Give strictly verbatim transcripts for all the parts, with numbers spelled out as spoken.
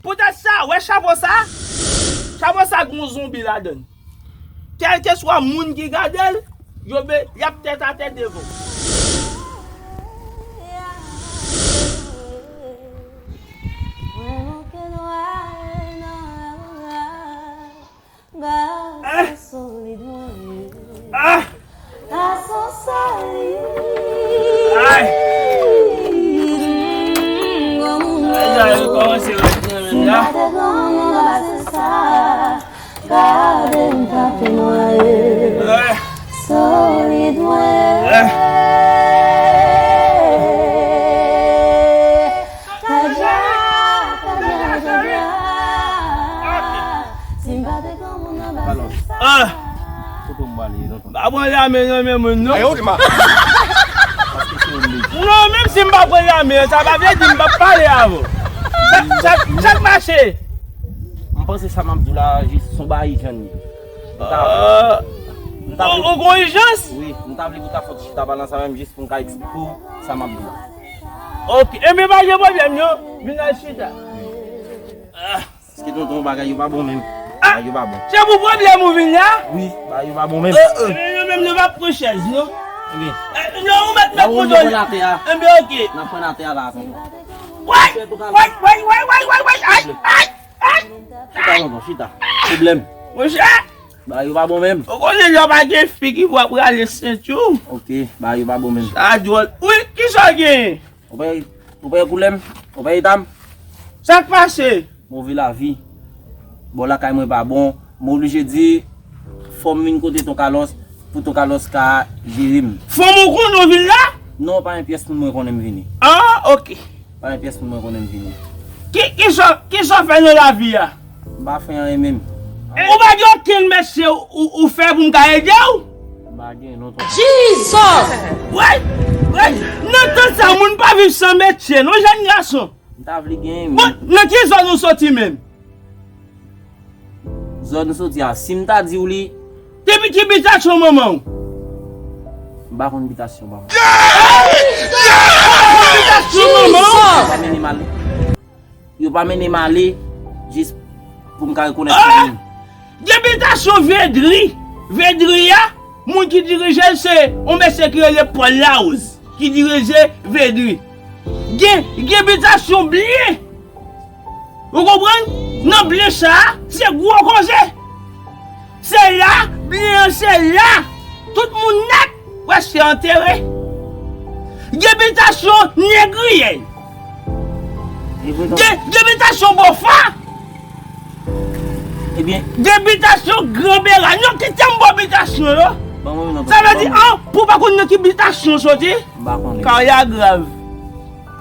Poutèt sa, wè chapo sa? Chapo sa gen yon zonbi ladan l. Kèlkeswa moun ki gade l, yo be, y ap tèt atè devan. Gade solid mwen ye. Ah! Gason solid. Ay! Ay, ay, yo kòmanse ret nan men la. Gade m ka fè nwaye. Ay! Solid mwen ye. Ay! Kadya, kadya, kadya. Si m pa te granmoun nan ba se sa. Ah! Kote m pale, tonton? Pa pran lame nan men moun, non. Ay, yo, di ma. Non, menm si m pa pran lame, sa pa vle di m p ap pale avè w. Sa, sa, sa k mache? M panse sa m ap di w la, jis son bagay ijan li. M ta vle, m ta vle, ou gon ijans? Wi, m ta vle pou ta fè ti chita pale ansanm menm jis pou m ka eksplike w sa m ap di w la. Ok, enben pa gen pwoblèm, non. Vin al chita. Ah. Paske tonton, bagay yo pa bon menm. Ah! Bagay yo pa bon. Se pou pwoblèm ou vin la? Wi, bagay yo pa bon menm. Enben nou menm nou p ap pran chèz, non. Enben. Eh, non, ou mèt mèt pran atè a. Enben, ok. N ap pran atè a la, tonton. Way! Way, way, way, way, way, way! Ay! Ay! Ay! Chita, tonton, chita. Pwoblèm. Monchè! Bagay yo pa bon menm. Ou konnen lè w pa gen fi ki pou ap rale senti w. Ok, bagay yo pa bon menm. Sa dwòl. Wi, kisa w genyen? Ou pa, ou pa koulè m? Ou pa eta m? Sa k pase? Move lavi. Bò lakay mwen pa bon. M oblije di, fò m vin kote Ton Kalòs, pou Ton Kalòs ka jere m. Fanm ou konnen w vin la? Non, pa gen pyès moun mwen konnen m vini. Ah, ok. Pa gen pyès moun mwen konnen m vini. Ki, kisa, kisa w fè nan lavi a? M pa fè anyen menm. Ou pa gen okenn metye ou, ou fè pou m ka ede w? M pa gen, non, tonton. Jesus! Wèy! Wèy! Nan tan sa, moun pa viv san metye, non, jèn gason. M ta vle gen, bon, men nan ki zòn ou soti menm? Zòn ou soti a, si m ta di w li. Depi ki bitasyon manman w? M pa konn bitasyon manman. Bitasyon manman w? Yo pa mennen m ale. Yo pa mennen m ale jis pou m ka rekonèt moun. Gen bitasyon Vedri. Vedri a, moun ki dirije l se yon mesye ki rele Paul Larose ki dirije Vedri. Gen, gen bitasyon Byen. Ou konprann? Nan Byen sa, se gwo koze. Se la, Byen an se la. Tout moun nèt prèske antere. Gen bitasyon Negriyèl. Gen, gen bitasyon Bofa. Ebyen. Gen bitasyon Gran Bera. Non, kite m ba w bitasyon yo. Sa vle di, an, pou w pa konn nan ki bitasyon w soti? M pa konnen. Kay la grav.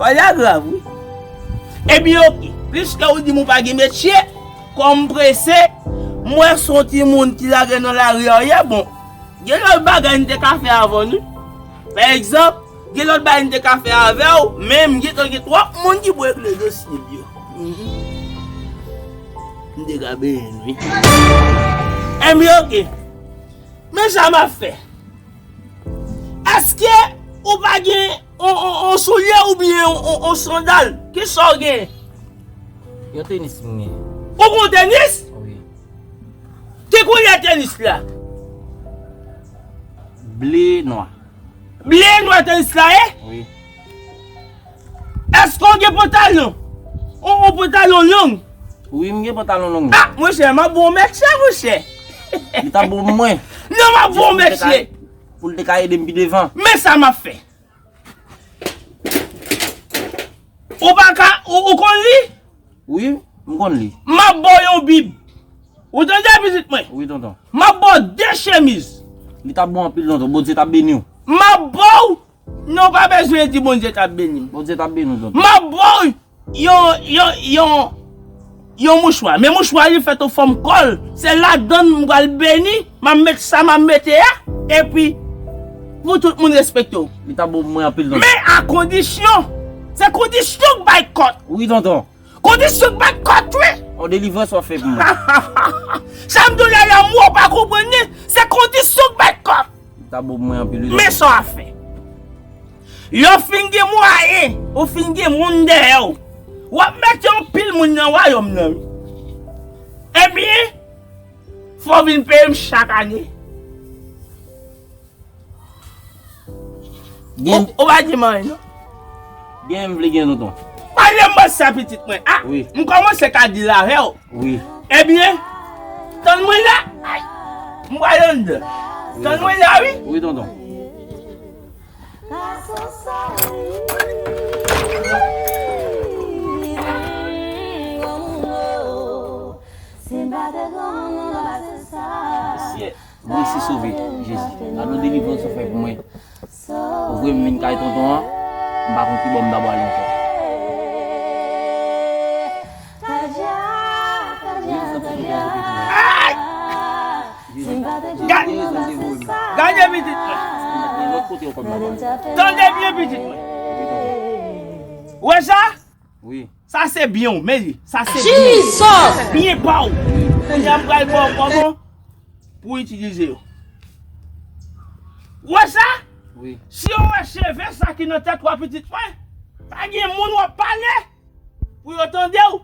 Kay la grav, wi. Ebyen, ok. Piske ou di m ou pa gen metye, kòm m prese, m wè se yon timoun ki lage nan lari a, bon. Gen lòt bagay n te ka fè avè w, wi. Pa egzanp, gen lòt bagay n te ka fè avè w, men m gentan gen twòp moun ki pou regle dosye m yo. Mhm. M te ka benyen, wi. Ebyen, ok. Men sa m ap fè. Èske ou pa gen yon, yon, yon soulye oubyen yon, yon, yon sandal? Kisa w gen? Yon tenis m gen. Ou gen tenis? Wi. Ki koulè tenis la? Ble nwa. Ble nwa tenis la ye? Wi. Èske w gen pantalon? Yon, yon pantalon long? Wi, m gen pantalon long. Ah, monchè, m ap ba w metye, monchè. Li ta bon mwen. Non, m ap ba w metye. Pou l te ka ede m pi devan. Men sa m ap fè. Ou pa ka, ou, ou konn li? Wi, m konn li. M ap ba w yon bib. Ou tande pitit mwen? Wi, tonton. M ap ba w de chemiz. Li t ap bon anpil, tonton. Bondye t ap beni w. M ap ba w, non, w pa bezwen di Bondye t ap beni m. Bondye t ap beni w, tonton. M ap ba w yon, yon, yon, yon mouchwa. Men mouchwa li fèt an fòm kòl. Se ladan l m pral beni, m ap met sa m ap mete a, epi pou tout moun respekte w. Li t ap bon pou mwen anpil, tonton. Men a kondisyon, se kondisyon k bay kòt. Wi, tonton. Kondisyon k bay kòt, wi. On delivrans w ap fè pou mwen. Sa m di w la, lanmou w pa konprann li, se kondisyon k bay kòt. Li t ap bon pou mwen anpil, wi, tonton. Men sa w ap fè. Lè w fin gen mwayen, ou fin gen moun dèyè w, W ap mete yon pil moun nan wayòm nan, wi. Ebyen, fò w vin peye m chak ane. Gen Ou, ou pa di m anyen, non? Gen, m vle gen, tonton. Pale m sa, pitit mwen. Ah, Wi. M kòmanse ka deal avè w. Wi. Ebyen, tann mwen la. Ay, m pral anndan. Tann mwen la, wi. Wi, tonton. Mesye, m resi sove, Jezi. Gade yon delivrans ou fè pou mwen. Ou voye m vin kay tonton an, m pa konn ki bò m ta pral ankò. Ay! Gade, gade pitit mwen. Tande byen pitit mwen. Wè sa? Wi. Sa se byen w, men li. Sa se byen. Jesus! Byen pa w. Kounye a m pral ba w kòman pou w itilize yo. Wè sa? Wi. Si yo wè cheve sa ki nan tèt ou a, pitit mwen, pa gen moun w ap pale pou yo tande w.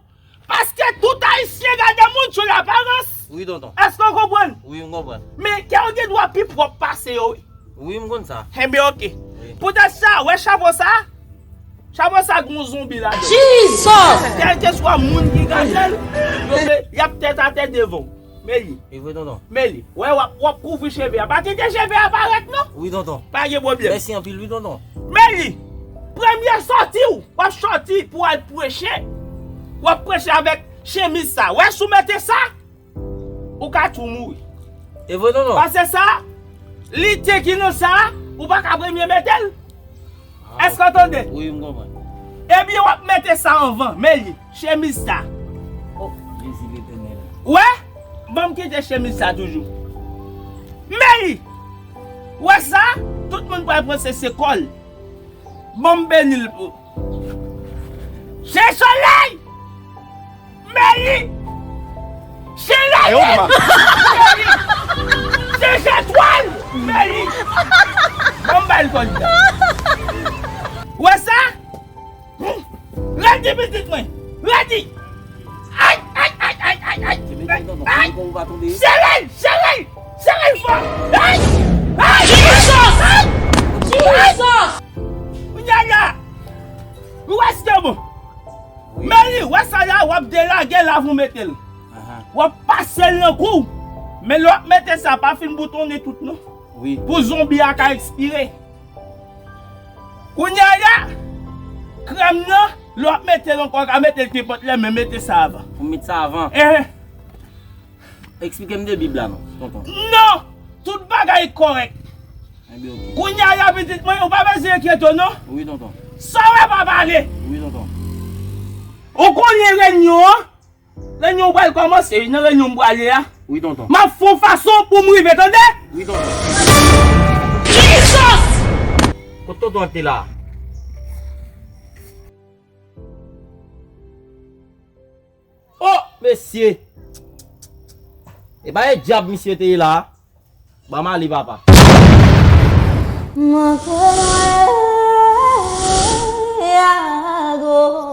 Paske tout Ayisyen gade moun sou laparans. Wi, tonton. Èske w konprann? Wi, m konprann. Men kè w gen dwa pi pwòp pase yo, wi. Wi, m konn sa. Enben, oke. Wi. Poutèt sa, wè chapo sa? Chapo sa gen yon zonbi ladan. Jesus! Kèlkeswa moun ki gade l, yo pe, y ap tèt atè devan w. Men li. E vre, tonton. Men li. Wè, w ap, w ap kouvri cheve a. Pa kite cheve a parèt, non. Wi, tonton. Pa gen pwoblèm. Mèsi anpil, wi, tonton. Men li. Premye sòti w, w ap sòti pou w al preche. W ap preche avèk chemiz sa. Wè, si w mete sa, ou ka tou mouri. E vre, tonton? Paske sa, lite ki nan sa, ou pa ka premye mete l. Ah, èske w tande? Wi, m konprann. Ebyen, w ap mete sa anvan, men li, chemiz sa. Oh, Jezi Letènèl. Wè, ban m kite chemiz sa toujou. Men li, wè sa, tout moun pral panse se kò l. Ban m beni l pou. Se solèy! Men li! Se lajèn! Men li! Se zetwal! Men li! Ban m bay l kòd la. Wè sa? Redi pitit mwen! Redi! Ay, ay, ay, ay, ay, ay! Ay! Sere l! Sere l! Sere l fò! Ay! Ay! Jesus! Ay! Jesus! Kounye a la! Ou wè si te bon? Wi. Men li, wè sa la, w ap delage l avan w mete l. Aha. W ap pase l nan kou w. Men lè w ap mete sa, pa fin boutonnen tout non. Wi. Pou zonbi a ka ekspire. Kounye a la, krèm nan, lè w ap mete l ankò, w ka mete l nenpòt lè, men mete sa avan. Pou m met sa avan? Ehe. Eksplike m de Bib la non, tonton. Non! Tout bagay kòrèk. Ebyen, oke. Kounye a la, pitit mwen, ou pa bezwen enkyete w non. Wi, tonton. Sa w wè pa pale. Wi, tonton. Ou konnen reyinyon an? Reyinyon an pral kòmanse, wi, nan reyinyon m prale a. Wi, tonton. M ap fè yon fason pou m rive, tande? Wi, tonton. Jesus! Kot tonton an te la? Oh, mesye! E pa e dyab misye te ye la. Ban m ale, papa. Montre mwen, Yago.